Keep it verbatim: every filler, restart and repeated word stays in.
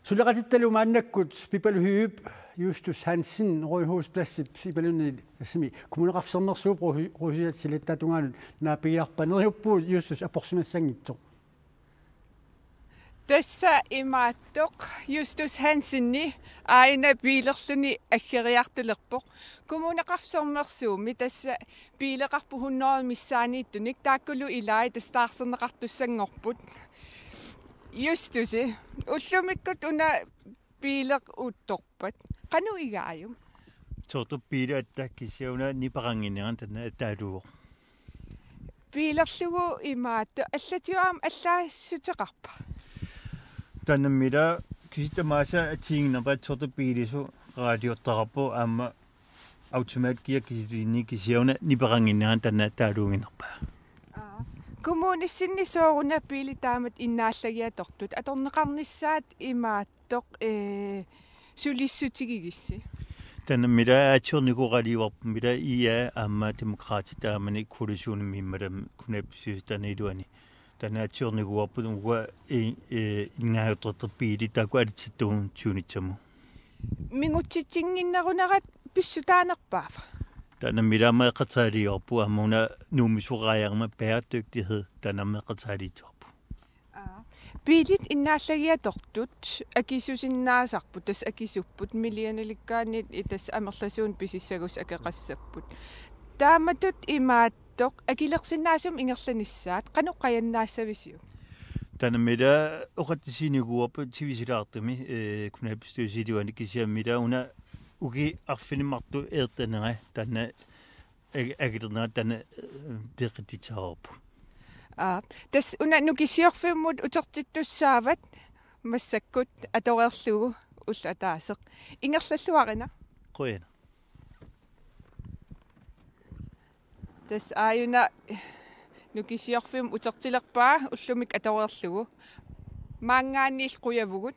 Suleqatittalu maannakkut Pipaluk Høegh, Justus Hansen, Rådhuspladsip imaluunniit tassami Kommuneqarfik Sermersuup Rådhu-, Rådhusip silattaatungaanut naapigiarpa. Neriuppugut Justus aporsimassanngitsoq. Tassa imaattoq Justus Hanseni aajuna biilerluni aggeriartulerpoq. Kommuneqarfik Sermersuumi tassa biileqarput hundrede missaaniittunik, taakkulu ilaat tassa taarserneqartussanngorput. Justusi, ullumikkut una biileq uuttorpat. Qanoq igaajuk? Soorlu biili aatsaat kisianni una nipeqannginnerani taanna ataaluvoq. Biilerlugu imaattoq, allatigut aamma allaassuteqarpa? Taanna nammineq kisianni tamaasa assigiinnarpaa, soorlu biilisut radiortaqarpoq aamma automatgear kisianni, kisianni una nipeqannginnerani taanna ataaluunnginnerpaa. Aa. Kommunissinni sooruna biilit taamatut innaallagiatortut, atorneqarnissaat imaattoq, ee, sulissutigigissi? Taanna nammineq atsiornikuugaluarput, nammineq I A aamma Demokraatit taamani koalitionimi immaqa kommunalbestyrelsip taanna iluani. Taanna atsiornikuuarput uku i-, ee, ingaajortortut biilit taakku alitsattut tyvenitsamut. Mingutsitsinnginnerunerat pissutaanerpaava? Taanna nammineq aamma eqqarsaatigaarput, aamma una nuummisoqarama bæredygtighed, taanna aamma eqqarsaatigaarput. Aa. Biilit innaallagiatortut akisusinnaasarput, tassa akisupput, millionilikkaanik tassa amerlasuunik pisissagussat akeqassapput. Taamatut imaattoq akilersinnaasumik ingerlanissaat, qanoq qajannaassavisiuk? Taanna nammineq oqaatiginikuuarput sivisuumik, ee, kommunalbestyrelsip iluani, kisianni nammineq una ukiut arfineq-marluk eertanera taanna ag-, agilernera taanna, ee, peqqinnissaqarpoq. Aa, tassa una Nukissiorfimmut utertittussaavat massakkut atoreerlugu ulloq ataaseq. Ingerlalluarina. Qujanaq. Tassa aajuna Nukissiorfimmut utertilerpaa ullumikkut atoreerlugu. Maanngaanniillu qujavugut.